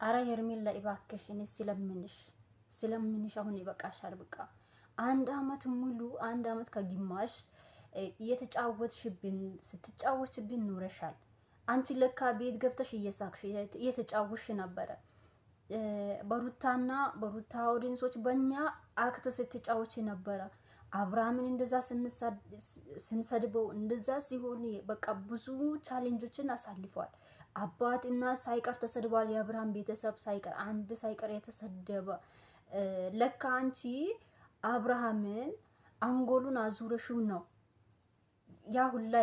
አረ ሄርሜላ እባክሽ፣ እኔ ስለምንሽ ስለምንሽ አሁን ይበቃሻል። በቃ አንድ አመት ሙሉ፣ አንድ አመት ከግማሽ እየተጫወትሽብን፣ ስትጫወችብን ኑረሻል። አንቺ ለካ ቤት ገብተሽ እየሳቅሽ እየተጫወትሽ ነበረ። በሩታና በሩታ audience ኦች በእኛ act ስትጫወች ነበረ። አብርሃምን እንደዛ ስንሰድበው እንደዛ ሲሆን በቃ ብዙ challenge ኦችን አሳልፏል። አባት እና ሳይቀር ተሰድቧል። የአብርሃም ቤተሰብ ሳይቀር፣ አንድ ሳይቀር የተሰደበ። ለካ አንቺ አብርሃምን አንጎሉን አዙረሽው ነው ያ ሁላ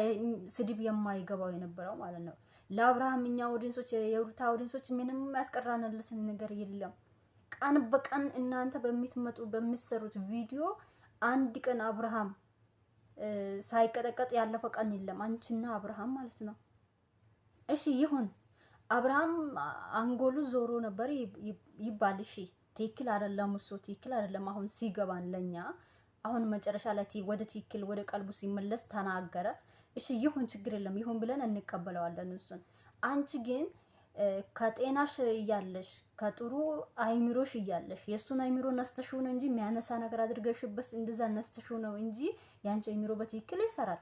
ስድብ የማይገባው የነበረው ማለት ነው። ለአብርሃም እኛ audience ኦች፣ የሩታ audience ኦች ምንም ያስቀራንለትን ነገር የለም። ቀን በቀን እናንተ በምትመጡ በምትሰሩት ቪዲዮ አንድ ቀን አብርሃም ሳይቀጠቀጥ ያለፈ ቀን የለም። አንቺና አብርሃም ማለት ነው። እሺ ይሁን፣ አብርሃም አንጎሉ ዞሮ ነበር ይባል። እሺ ትክክል አይደለም፣ እሱ ትክክል አይደለም። አሁን ሲገባን ለኛ አሁን መጨረሻ ላይ ወደ ትክክል ወደ ቀልቡ ሲመለስ ተናገረ። እሺ ይሁን፣ ችግር የለም፣ ይሁን ብለን እንቀበለዋለን እሱን። አንቺ ግን ከጤናሽ እያለሽ፣ ከጥሩ አይምሮሽ እያለሽ የእሱን አይምሮ ነስተሽው ነው እንጂ፣ የሚያነሳ ነገር አድርገሽበት እንደዛ ነስተሽው ነው እንጂ የአንቺ አይምሮ በትክክል ይሰራል።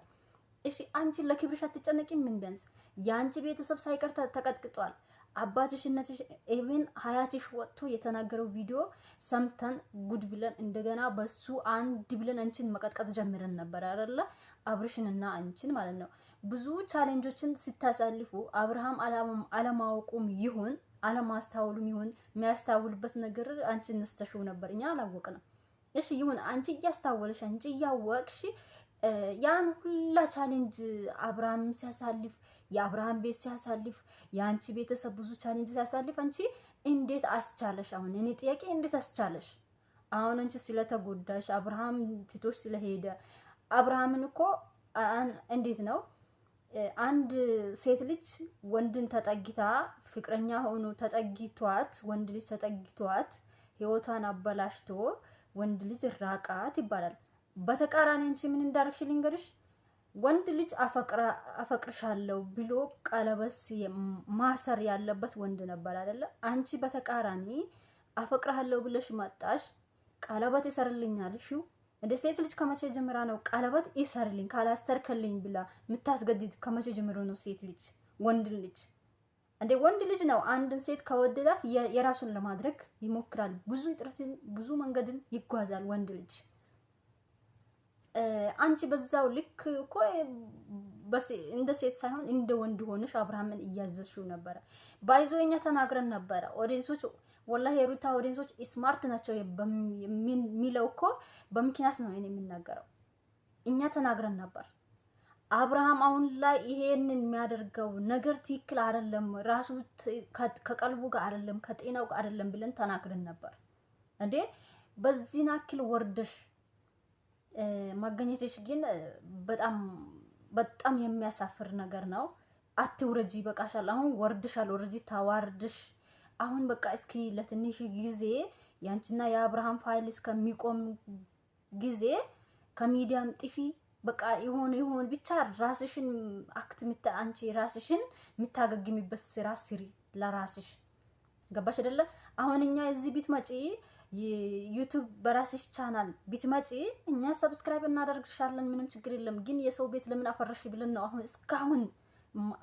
እሺ አንቺ ለክብርሽ አትጨነቂም? ምን ቢያንስ የአንቺ ቤተሰብ ሳይቀር ተቀጥቅጧል። አባትሽ፣ እናትሽ፣ even ሀያትሽ ወጥቶ የተናገረው ቪዲዮ ሰምተን ጉድ ብለን እንደገና በሱ አንድ ብለን አንቺን መቀጥቀጥ ጀምረን ነበር አይደለ? አብርሽንና አንቺን ማለት ነው። ብዙ challenge ኦችን ስታሳልፉ አብርሃም አለማወቁም ይሁን አለማስታወሉም ይሁን የሚያስታውልበት ነገር አንቺን ነስተሽው ነበር፣ እኛ አላወቅንም። እሺ ይሁን፣ አንቺ እያስታወልሽ፣ አንቺ እያወቅሽ ያን ሁላ challenge አብርሃም ሲያሳልፍ፣ የአብርሃም ቤት ሲያሳልፍ፣ የአንቺ ቤተሰብ ብዙ challenge ሲያሳልፍ አንቺ እንዴት አስቻለሽ? አሁን እኔ ጥያቄ እንዴት አስቻለሽ? አሁን አንቺ ስለተጎዳሽ፣ አብርሃም ትቶሽ ስለሄደ፣ አብርሃምን እኮ እንዴት ነው አንድ ሴት ልጅ ወንድን ተጠግታ፣ ፍቅረኛ ሆኖ ተጠግቷት፣ ወንድ ልጅ ተጠግቷት ህይወቷን አበላሽቶ ወንድ ልጅ ራቃት ይባላል። በተቃራኒ አንቺ ምን እንዳረግሽ ልንገርሽ። ወንድ ልጅ አፈቅርሻለሁ ብሎ ቀለበት ማሰር ያለበት ወንድ ነበር አይደለ? አንቺ በተቃራኒ አፈቅርሃለሁ ብለሽ መጣሽ፣ ቀለበት ይሰርልኛል። እሺ እንደ ሴት ልጅ ከመቼ ጀምራ ነው ቀለበት ይሰርልኝ ካላሰርከልኝ ብላ የምታስገድድ? ከመቼ ጀምሮ ነው ሴት ልጅ ወንድ ልጅ? እንደ ወንድ ልጅ ነው አንድን ሴት ከወደዳት የራሱን ለማድረግ ይሞክራል። ብዙ ጥረትን ብዙ መንገድን ይጓዛል ወንድ ልጅ። አንቺ በዛው ልክ እኮ እንደ ሴት ሳይሆን እንደ ወንድ ሆነሽ አብርሃምን እያዘዝሽው ነበረ። By the way እኛ ተናግረን ነበረ። Audience ኦች ወላሂ የሩታ audience ኦች smart ናቸው የሚለው እኮ በምክንያት ነው እኔ የምናገረው። እኛ ተናግረን ነበር። አብርሃም አሁን ላይ ይሄንን የሚያደርገው ነገር ትክክል አይደለም፣ ራሱ ከቀልቡ ጋር አይደለም፣ ከጤናው ጋር አይደለም ብለን ተናግረን ነበር። እንዴ በዚህ ናክል ወርደሽ ማገኘትሽ ግን በጣም በጣም የሚያሳፍር ነገር ነው። አትውረጂ፣ ይበቃሻል። አሁን ወርድሻል፣ ወርጂ ታዋርድሽ። አሁን በቃ እስኪ ለትንሽ ጊዜ ያንቺና የአብርሃም ፋይል እስከሚቆም ጊዜ ከሚዲያም ጥፊ። በቃ የሆነ ይሆን ብቻ ራስሽን act አንቺ ራስሽን የምታገግሚበት ስራ ስሪ ለራስሽ። ገባሽ አይደለ? አሁን እኛ እዚህ ቢትመጪ YouTube በራስሽ ቻናል ቢትመጪ እኛ subscribe እናደርግሻለን። ምንም ችግር የለም። ግን የሰው ቤት ለምን አፈረሽ ብለን ነው አሁን እስካሁን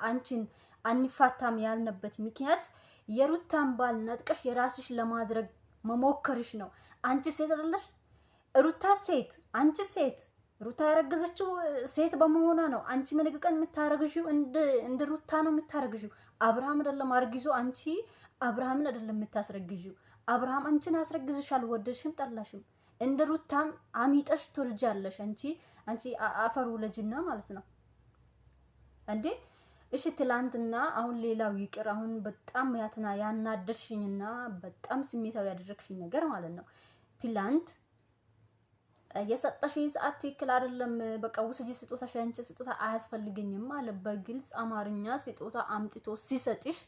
አንቺን አንፋታም ያልንበት ምክንያት የሩታን ባል ነጥቀሽ የራስሽ ለማድረግ መሞከርሽ ነው። አንቺ ሴት አይደለሽ? ሩታ ሴት፣ አንቺ ሴት፣ ሩታ ያረገዘችው ሴት በመሆኗ ነው። አንቺ ምንግ ቀን የምታረግዢው እንደ ሩታ ነው የምታረግዢው። አብርሃም አይደለም አርግዞ፣ አንቺ አብርሃምን አይደለም የምታስረግዢው። አብርሃም አንቺን አስረግዝሻል፣ ወደድሽም ጠላሽም። እንደ ሩታም አሚጠሽ ትወልጃለሽ። አንቺ አፈሩ ለጅና ማለት ነው እንዴ። እሺ ትላንትና አሁን ሌላው ይቅር፣ አሁን በጣም ያትና ያናደርሽኝና በጣም ስሜታዊ ያደረግሽኝ ነገር ማለት ነው፣ ትላንት የሰጠሽኝ ሰዓት ትክክል አይደለም። በቃ ውሰጂ ስጦታ፣ አንቺ ስጦታ አያስፈልገኝም አለ። በግልጽ አማርኛ ስጦታ አምጥቶ ሲሰጥሽ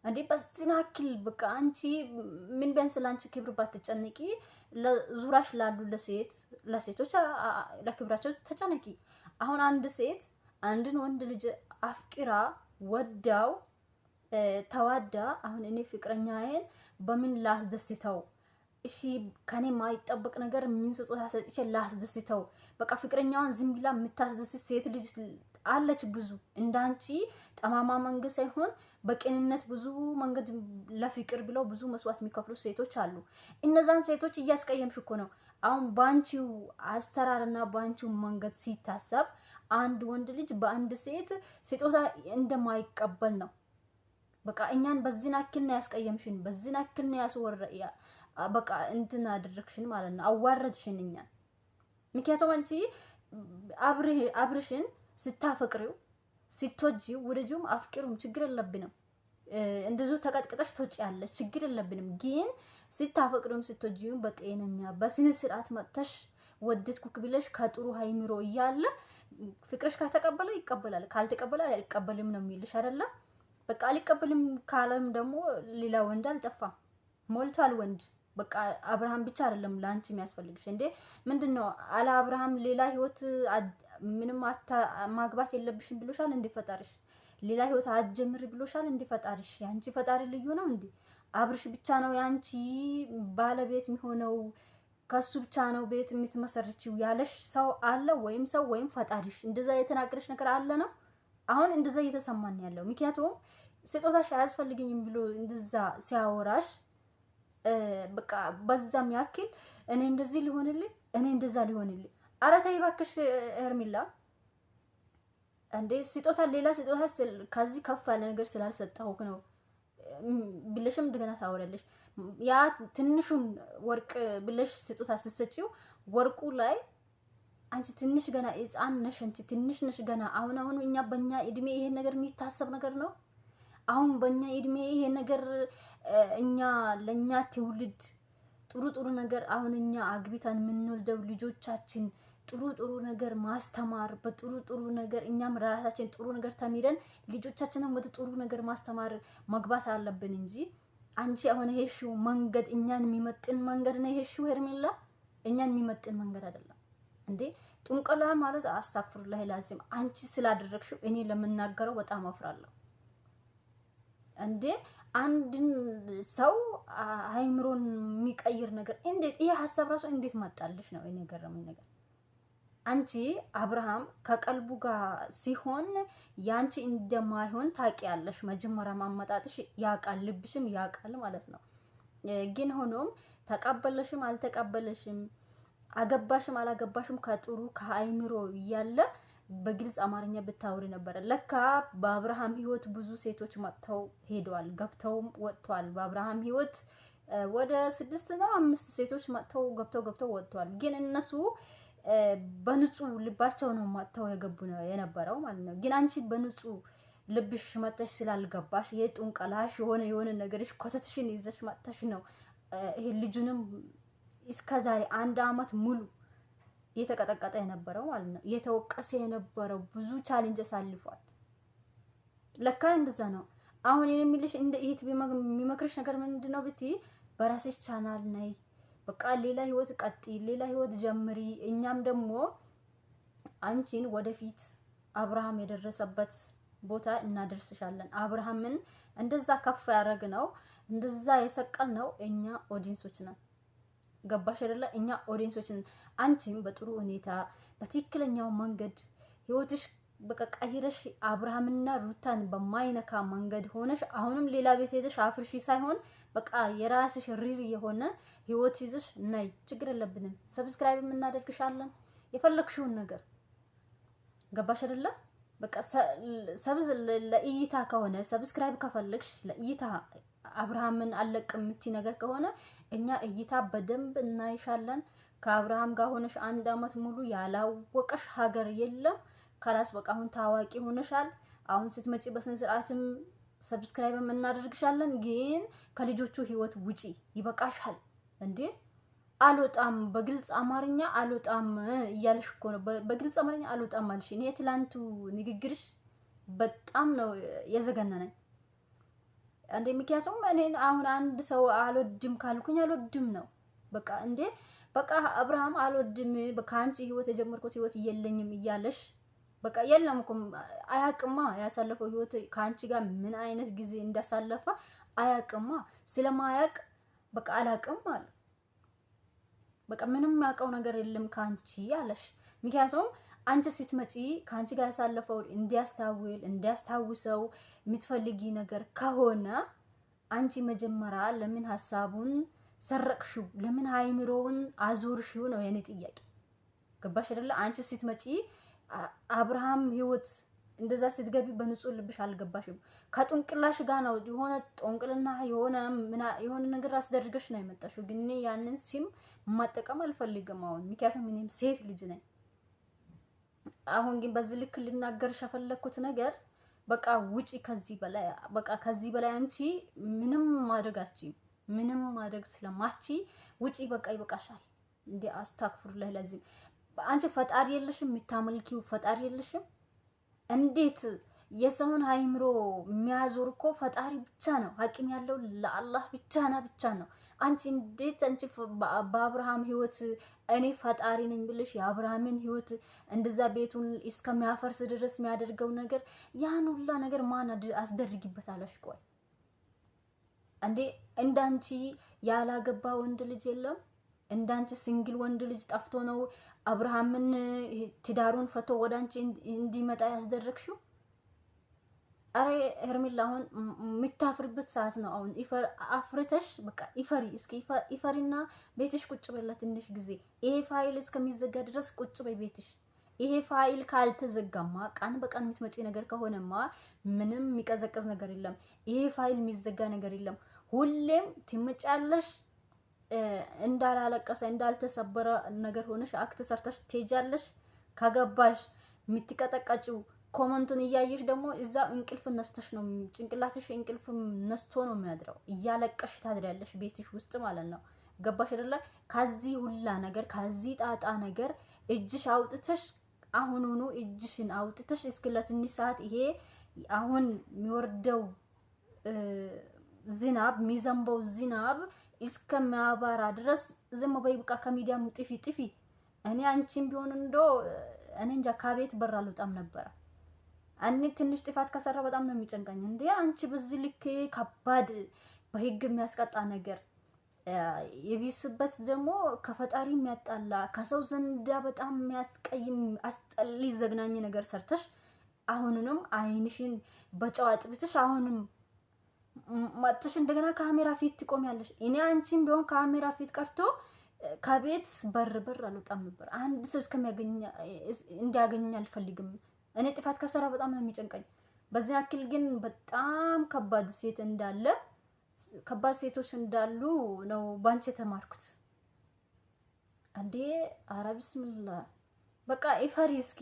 እንዴ በዚህ ያክል በቃ አንቺ ምን ቢያንስ ለአንቺ ክብር ባትጨነቂ ለዙራሽ ላሉ ለሴቶች ለክብራቸው ተጨነቂ። አሁን አንድ ሴት አንድን ወንድ ልጅ አፍቅራ ወዳው ተዋዳ አሁን እኔ ፍቅረኛዬን በምን ላስደስተው? እሺ ከኔ ማይጠበቅ ነገር ምን ስጦታ ሰጥቼ ላስደስተው? በቃ ፍቅረኛዋን ዝም ብላ የምታስደስት ሴት ልጅ አለች ብዙ። እንዳንቺ ጠማማ መንገድ ሳይሆን በቅንነት ብዙ መንገድ ለፍቅር ብለው ብዙ መስዋዕት የሚከፍሉ ሴቶች አሉ። እነዛን ሴቶች እያስቀየምሽ እኮ ነው። አሁን ባንቺው አሰራርና ባንቺው መንገድ ሲታሰብ አንድ ወንድ ልጅ በአንድ ሴት ስጦታ እንደማይቀበል ነው። በቃ እኛን በዚህን አክል ነው ያስቀየምሽን፣ በዚህን አክል ነው ያስወረ፣ በቃ እንትን አደረግሽን ማለት ነው፣ አዋረድሽን እኛን። ምክንያቱም አንቺ አብርሽን ስታፈቅሪው ስትወጂው፣ ውደጂውም አፍቅሩም ችግር የለብንም። እንደዚሁ ተቀጥቅጠሽ ትወጪያለሽ፣ ችግር የለብንም። ግን ስታፈቅሪውም ስትወጂውም በጤነኛ በስነ ስርዓት መጥተሽ ወደድኩክ ብለሽ ከጥሩ ሃይምሮ እያለ ፍቅርሽ ከተቀበለ ይቀበላል፣ ካልተቀበለ አልቀበልም ነው የሚልሽ አይደለ? በቃ አልቀበልም ካለም ደግሞ ሌላ ወንድ አልጠፋም፣ ሞልቷል ወንድ። በቃ አብርሃም ብቻ አይደለም ለአንቺ የሚያስፈልግሽ። እንዴ ምንድን ነው አለ አብርሃም ሌላ ህይወት ምንም ማግባት የለብሽም ብሎሻል እንዴ ፈጣሪሽ? ሌላ ህይወት አትጀምሪ ብሎሻል እንዴ ፈጣሪሽ? የአንቺ ፈጣሪ ልዩ ነው እንዴ? አብርሽ ብቻ ነው የአንቺ ባለቤት የሚሆነው፣ ከሱ ብቻ ነው ቤት የምትመሰርችው ያለሽ ሰው አለ ወይም ሰው ወይም ፈጣሪሽ እንደዛ የተናገረሽ ነገር አለ ነው? አሁን እንደዛ እየተሰማን ያለው ምክንያቱም ስጦታሽ አያስፈልገኝም ብሎ እንደዛ ሲያወራሽ በቃ በዛም ያክል እኔ እንደዚህ ሊሆንልኝ እኔ እንደዛ ሊሆንልኝ፣ ኧረ ተይ እባክሽ ሄርሜላ፣ እንዴ ስጦታ ሌላ ስጦታ ከዚህ ከፍ ያለ ነገር ስላልሰጠሁህ ነው ብለሽም እንደገና ታወሪያለሽ። ያ ትንሹን ወርቅ ብለሽ ስጦታ ስትሰጪው ወርቁ ላይ አንቺ ትንሽ ገና ሕፃን ነሽ፣ አንቺ ትንሽ ነሽ ገና። አሁን እኛ በእኛ እድሜ ይሄን ነገር የሚታሰብ ነገር ነው? አሁን በእኛ እድሜ ይሄ ነገር እኛ ለእኛ ትውልድ ጥሩ ጥሩ ነገር፣ አሁን እኛ አግቢተን የምንወልደው ልጆቻችን ጥሩ ጥሩ ነገር ማስተማር፣ በጥሩ ጥሩ ነገር እኛም ራሳችን ጥሩ ነገር ተምረን ልጆቻችንን ወደ ጥሩ ነገር ማስተማር መግባት አለብን እንጂ አንቺ አሁን ይሄሽው መንገድ እኛን የሚመጥን መንገድ ነው ይሄሽው ሄርሜላ? እኛን የሚመጥን መንገድ አይደለም እንዴ። ጥንቆላ ማለት አስታግፊሩላህ ላዚም አንቺ ስላደረግሽው እኔ ለምናገረው በጣም አፍራለሁ። እንዴ አንድን ሰው አይምሮን የሚቀይር ነገር እንዴት ይሄ ሀሳብ ራሱ እንዴት መጣልሽ ነው እኔ የገረመኝ ነገር። አንቺ አብርሃም ከቀልቡ ጋር ሲሆን ያንቺ እንደማይሆን ታውቂያለሽ። መጀመሪያ ማመጣጥሽ ያውቃል፣ ልብሽም ያውቃል ማለት ነው። ግን ሆኖም ተቀበለሽም አልተቀበለሽም፣ አገባሽም አላገባሽም ከጥሩ ከአይምሮ እያለ በግልጽ አማርኛ ብታወሪ ነበረ። ለካ በአብርሃም ህይወት ብዙ ሴቶች መጥተው ሄደዋል፣ ገብተውም ወጥተዋል። በአብርሃም ህይወት ወደ 6 ነው 5 ሴቶች መጥተው ገብተው ገብተው ወጥተዋል። ግን እነሱ በንጹህ ልባቸው ነው መጥተው የገቡ ነው የነበረው ማለት ነው። ግን አንቺ በንጹህ ልብሽ መጥተሽ ስላልገባሽ ይሄ ጡንቀላሽ የሆነ የሆነ ነገርሽ ኮተትሽን ይዘሽ መጥተሽ ነው ይሄ ልጁንም እስከ ዛሬ አንድ አመት ሙሉ እየተቀጠቀጠ የነበረው ማለት ነው። እየተወቀሰ የነበረው ብዙ challenge አሳልፏል። ለካ እንደዛ ነው። አሁን እኔ የሚልሽ እንደ እህት የሚመክርሽ ነገር ምንድን ነው ብትይ፣ በራስሽ ቻናል ነይ፣ በቃ ሌላ ህይወት ቀጥይ፣ ሌላ ህይወት ጀምሪ። እኛም ደግሞ አንቺን ወደፊት አብርሃም የደረሰበት ቦታ እናደርስሻለን። አብርሃምን እንደዛ ከፍ ያደረግ ነው እንደዛ የሰቀል ነው እኛ audience ኦች ነን። ገባሽ አይደለ? እኛ audience ኦች ነን። አንቺም በጥሩ ሁኔታ በትክክለኛው መንገድ ህይወትሽ በቃ ቀይረሽ አብርሃምና ሩታን በማይነካ መንገድ ሆነሽ አሁንም ሌላ ቤት ሄደሽ አፍርሺ ሳይሆን በቃ የራስሽ real የሆነ ህይወት ይዘሽ ነይ። ችግር የለብንም። Subscribe እናደርግሻለን። የፈለግሽውን ነገር፣ ገባሽ አይደለ? በቃ ሰብዝ ለእይታ ከሆነ፣ subscribe ከፈለግሽ ለእይታ፣ አብርሃምን አለቅም የምትይ ነገር ከሆነ እኛ እይታ በደንብ እናይሻለን። ከአብርሃም ጋር ሆነሽ አንድ አመት ሙሉ ያላወቀሽ ሀገር የለም። ከራስ በቃ አሁን ታዋቂ ሆነሻል። አሁን ስትመጪ በስነ ስርዓትም subscribe ም እናደርግሻለን። ግን ከልጆቹ ህይወት ውጪ፣ ይበቃሻል። እንዴ አልወጣም፣ በግልጽ አማርኛ አልወጣም እያልሽ እኮ ነው። በግልጽ አማርኛ አልወጣም አልሽ። እኔ የትላንቱ ንግግርሽ በጣም ነው የዘገነነኝ። እንዴ ምክንያቱም እኔ አሁን አንድ ሰው አልወድም ካልኩኝ አልወድም ነው በቃ። እንዴ በቃ አብርሃም አልወድም፣ ከአንቺ ህይወት የጀመርኩት ህይወት የለኝም እያለሽ በቃ የለም እኮ አያቅማ። ያሳለፈው ህይወት ከአንቺ ጋር ምን አይነት ጊዜ እንዳሳለፈ አያቅማ። ስለማያቅ በቃ አላቅም አለ። በቃ ምንም ያውቀው ነገር የለም ከአንቺ አለሽ። ምክንያቱም አንቺ ስትመጪ ከአንቺ ጋር ያሳለፈው እንዲያስታውል እንዲያስታውሰው የምትፈልጊ ነገር ከሆነ አንቺ መጀመሪያ ለምን ሀሳቡን ሰረቅሽው? ለምን አይምሮውን አዞርሽው ነው የኔ ጥያቄ። ገባሽ አይደለ? አንቺ ስትመጪ አብርሃም ህይወት እንደዛ ስትገቢ በንጹህ ልብሽ አልገባሽም። ከጥንቅላሽ ጋር ነው የሆነ ጦንቅልና የሆነ ነገር አስደርገሽ ነው የመጣሽው። ግን እኔ ያንን ሲም መጠቀም አልፈልግም አሁን፣ ምክንያቱም እኔም ሴት ልጅ ነኝ። አሁን ግን በዚህ ልክ ልናገርሽ የፈለግኩት ነገር በቃ ውጪ ከዚህ በላይ፣ በቃ ከዚህ በላይ አንቺ ምንም ማድረግ አትችይም። ምንም ማድረግ ስለማቺ ውጪ፣ በቃ ይበቃሻል። እንዴ አስታክፍሩላህ ለዚህ አንቺ ፈጣሪ የለሽም? የምታመልኪው ፈጣሪ የለሽም? እንዴት የሰውን አይምሮ የሚያዞር እኮ ፈጣሪ ብቻ ነው። አቅም ያለው ለአላህ ብቻና ብቻ ነው። አንቺ እንዴት አንቺ በአብርሃም ህይወት እኔ ፈጣሪ ነኝ ብለሽ የአብርሃምን ህይወት እንደዛ ቤቱን እስከሚያፈርስ ድረስ የሚያደርገው ነገር ያን ሁላ ነገር ማን አስደርጊበታለሽ? ቆይ እንዴ እንዳንቺ ያላገባ ወንድ ልጅ የለም? እንዳንቺ single ወንድ ልጅ ጠፍቶ ነው አብርሃምን ትዳሩን ፈቶ ወደ አንቺ እንዲመጣ ያስደረግሽው? አረ ሄርሜላ አሁን የምታፍርበት ሰዓት ነው። አሁን አፍርተሽ በቃ ይፈሪ እስኪ ይፈሪና ቤትሽ ቁጭ በይ ለትንሽ ጊዜ። ይሄ ፋይል እስከሚዘጋ ድረስ ቁጭ በይ ቤትሽ። ይሄ ፋይል ካልተዘጋማ ቀን በቀን የምትመጪ ነገር ከሆነማ ምንም የሚቀዘቅዝ ነገር የለም። ይሄ ፋይል የሚዘጋ ነገር የለም። ሁሌም ትመጫለሽ፣ እንዳላለቀሰ እንዳልተሰበረ ነገር ሆነሽ act ሰርተሽ ትሄጃለሽ። ከገባሽ የምትቀጠቀጭው comment ኡን እያየሽ ደግሞ እዛ እንቅልፍ ነስተሽ ነው፣ ጭንቅላትሽ እንቅልፍ ነስቶ ነው የሚያድረው። እያለቀሽ ታድሪያለሽ ቤትሽ ውስጥ ማለት ነው። ገባሽ አይደለ? ከዚህ ሁላ ነገር ከዚህ ጣጣ ነገር እጅሽ አውጥተሽ አሁኑኑ እጅሽን አውጥተሽ እስከ ለትንሽ ሰዓት ይሄ አሁን የሚወርደው ዝናብ የሚዘንበው ዝናብ እስከሚያባራ ድረስ ዝም በይ በቃ። ከሚዲያም ጥፊ ጥፊ። እኔ አንቺም ቢሆን እንዶ እኔ እንጃ ከቤት በር አልወጣም ነበረ። እኔ ትንሽ ጥፋት ከሰራ በጣም ነው የሚጨንቀኝ። እንዴ አንቺ በዚህ ልክ ከባድ በህግ የሚያስቀጣ ነገር የቢስበት ደግሞ ከፈጣሪ የሚያጣላ ከሰው ዘንዳ በጣም የሚያስቀይም አስጠሊ ዘግናኝ ነገር ሰርተሽ አሁንንም አይንሽን በጨው አጥብተሽ አሁንም መጥተሽ እንደገና ካሜራ ፊት ትቆሚያለሽ። እኔ አንቺም ቢሆን ካሜራ ፊት ቀርቶ ከቤት በር በር አልወጣም ነበር። አንድ ሰው እስከሚያገኝ እንዲያገኝ አልፈልግም። እኔ ጥፋት ከሰራ በጣም ነው የሚጨንቀኝ። በዚህ ያክል ግን በጣም ከባድ ሴት እንዳለ ከባድ ሴቶች እንዳሉ ነው ባንቺ የተማርኩት። እንዴ ኧረ ቢስሚላ በቃ ይፈሪ እስኪ።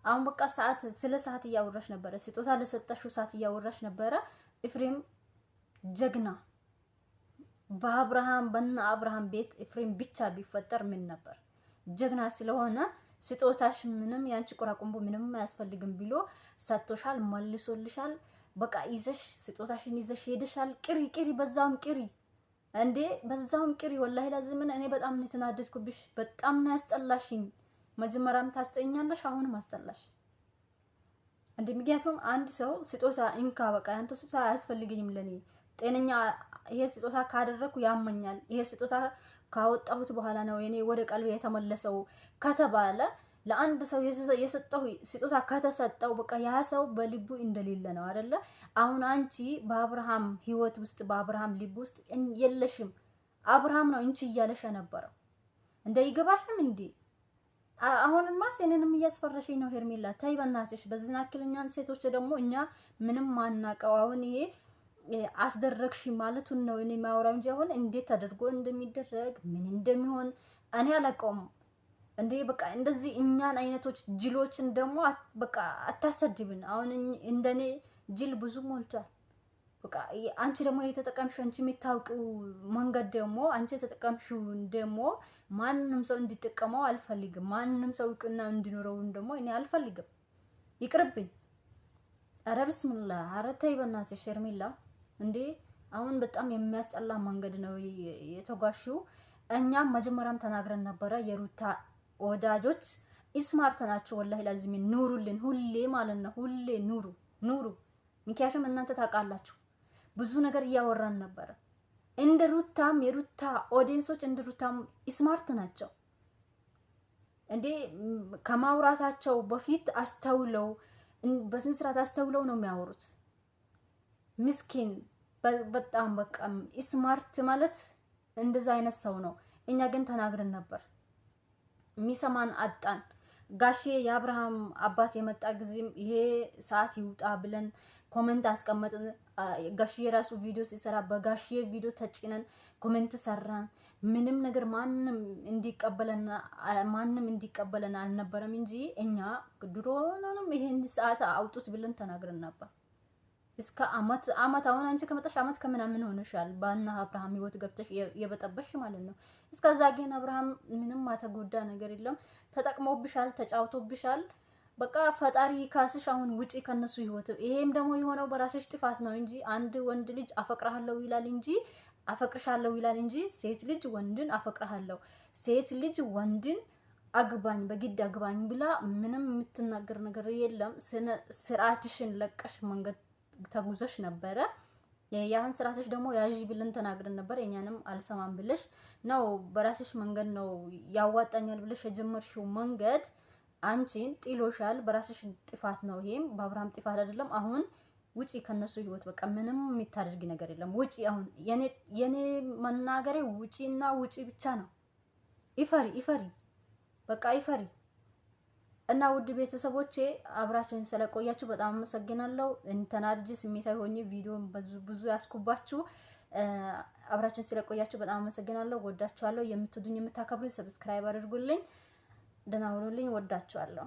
አሁን በቃ ሰዓት ስለ ሰዓት እያወራሽ ነበረ። ስጦታ ለሰጠሽው ሰዓት እያወራሽ ነበረ። ኤፍሬም ጀግና በአብርሃም በነ አብርሃም ቤት ኤፍሬም ብቻ ቢፈጠር ምን ነበር? ጀግና ስለሆነ ስጦታሽ ምንም ያንቺ ቁራቁንቦ ምንም አያስፈልግም ብሎ ሰጥቶሻል፣ መልሶልሻል። በቃ ይዘሽ ስጦታሽን ይዘሽ ሄደሻል። ቅሪ ቅሪ፣ በዛውም ቅሪ እንዴ፣ በዛውም ቅሪ። ወላሂ ላዝምን እኔ በጣም ነው የተናደድኩብሽ። በጣም ነው ያስጠላሽኝ። መጀመሪያም ታስጠኛለሽ፣ አሁንም አስጠላሽ እንዴ። ምክንያቱም አንድ ሰው ስጦታ እንካ በቃ ያንተ ስጦታ አያስፈልገኝም ለኔ ጤነኛ፣ ይሄ ስጦታ ካደረግኩ ያመኛል፣ ይሄ ስጦታ ካወጣሁት በኋላ ነው የኔ ወደ ቀልቤ የተመለሰው ከተባለ ለአንድ ሰው የሰጠው ስጦታ ከተሰጠው በቃ ያ ሰው በልቡ እንደሌለ ነው አይደለ? አሁን አንቺ በአብርሃም ህይወት ውስጥ በአብርሃም ልብ ውስጥ የለሽም። አብርሃም ነው እንቺ እያለሽ የነበረው። እንደ ይገባሽም እንዴ? አሁንማ እኔንም እያስፈረሽኝ ነው ሄርሜላ። ተይ በእናትሽ። በዚህ ያክል እኛን ሴቶች ደግሞ እኛ ምንም ማናቀው አሁን ይሄ አስደረግሽ ማለቱን ነው እኔ የማወራው እንጂ አሁን እንዴት ተደርጎ እንደሚደረግ ምን እንደሚሆን እኔ አላውቀውም። እንዴ በቃ እንደዚህ እኛን አይነቶች ጅሎችን ደግሞ በቃ አታሰድብን። አሁን እንደኔ ጅል ብዙ ሞልቷል። በቃ አንቺ ደግሞ የተጠቀምሽው አንቺ የምታውቂው መንገድ ደግሞ አንቺ የተጠቀምሽውን ደግሞ ማንም ሰው እንዲጠቀመው አልፈልግም። ማንም ሰው እውቅና እንዲኖረውን ደግሞ እኔ አልፈልግም። ይቅርብኝ። ኧረ ብስሚላ፣ ኧረ ተይ በእናትሽ ሄርሜላ። እንዴ አሁን በጣም የሚያስጠላ መንገድ ነው የተጓሽው። እኛም መጀመሪያም ተናግረን ነበረ የሩታ ወዳጆች Smart ናቸው። ወላሂ ላዚም ኑሩልን፣ ሁሌ ማለት ነው። ሁሌ ኑሩ ኑሩ። ምክንያቱም እናንተ ታውቃላችሁ፣ ብዙ ነገር እያወራን ነበረ። እንደ ሩታም የሩታ audience ኦች እንደ ሩታም smart ናቸው እንዴ። ከማውራታቸው በፊት አስተውለው፣ በስንት ስርዓት አስተውለው ነው የሚያወሩት። ምስኪን በጣም በቃ smart ማለት እንደዛ አይነት ሰው ነው። እኛ ግን ተናግረን ነበር፣ የሚሰማን አጣን። ጋሼ የአብርሃም አባት የመጣ ጊዜም ይሄ ሰዓት ይውጣ ብለን comment አስቀመጥን። ጋሼ የራሱ ቪዲዮ ሲሰራ በጋሼ ቪዲዮ ተጭነን comment ሰራን። ምንም ነገር ማንም እንዲቀበለን አልነበረም እንጂ እኛ ድሮንም ይሄን ሰዓት አውጡት ብለን ተናግረን ነበር። እስከ አመት አመት፣ አሁን አንቺ ከመጣሽ አመት ከምናምን ሆነሻል። ባና አብርሃም ህይወት ገብተሽ የበጠበሽ ማለት ነው። እስከዛ ግን አብርሃም ምንም አተጎዳ ነገር የለም። ተጠቅሞብሻል፣ ተጫውቶብሻል። በቃ ፈጣሪ ካስሽ። አሁን ውጪ ከነሱ ህይወት። ይሄም ደግሞ የሆነው በራስሽ ጥፋት ነው እንጂ አንድ ወንድ ልጅ አፈቅርሃለሁ ይላል እንጂ፣ አፈቅርሻለሁ ይላል እንጂ፣ ሴት ልጅ ወንድን አፈቅርሃለሁ፣ ሴት ልጅ ወንድን አግባኝ፣ በግድ አግባኝ ብላ ምንም የምትናገር ነገር የለም። ስርዓትሽን ለቀሽ መንገድ ተጉዘሽ ነበረ። ያን ስርዓትሽ ደግሞ ያዥ ብለን ተናግረን ነበር። የኛንም አልሰማም ብለሽ ነው፣ በራስሽ መንገድ ነው ያዋጣኛል ብለሽ የጀመርሽው መንገድ አንቺን ጥሎሻል። በራስሽ ጥፋት ነው። ይሄም በአብርሃም ጥፋት አይደለም። አሁን ውጪ ከነሱ ህይወት። በቃ ምንም የሚታደርጊ ነገር የለም። ውጪ። አሁን የኔ መናገሬ ውጪና ውጪ ብቻ ነው። ይፈሪ ይፈሪ፣ በቃ ይፈሪ። እና ውድ ቤተሰቦቼ፣ አብራችሁን ስለቆያችሁ በጣም አመሰግናለሁ። ተናድጄ ስሜታዊ ሆኜ ቪዲዮን ብዙ ያስኩባችሁ። አብራችሁን ስለቆያችሁ በጣም አመሰግናለሁ። ወዳችኋለሁ። የምትወዱኝ የምታከብሩኝ subscribe አድርጉልኝ። ደህና ሁኑልኝ። ወዳችኋለሁ።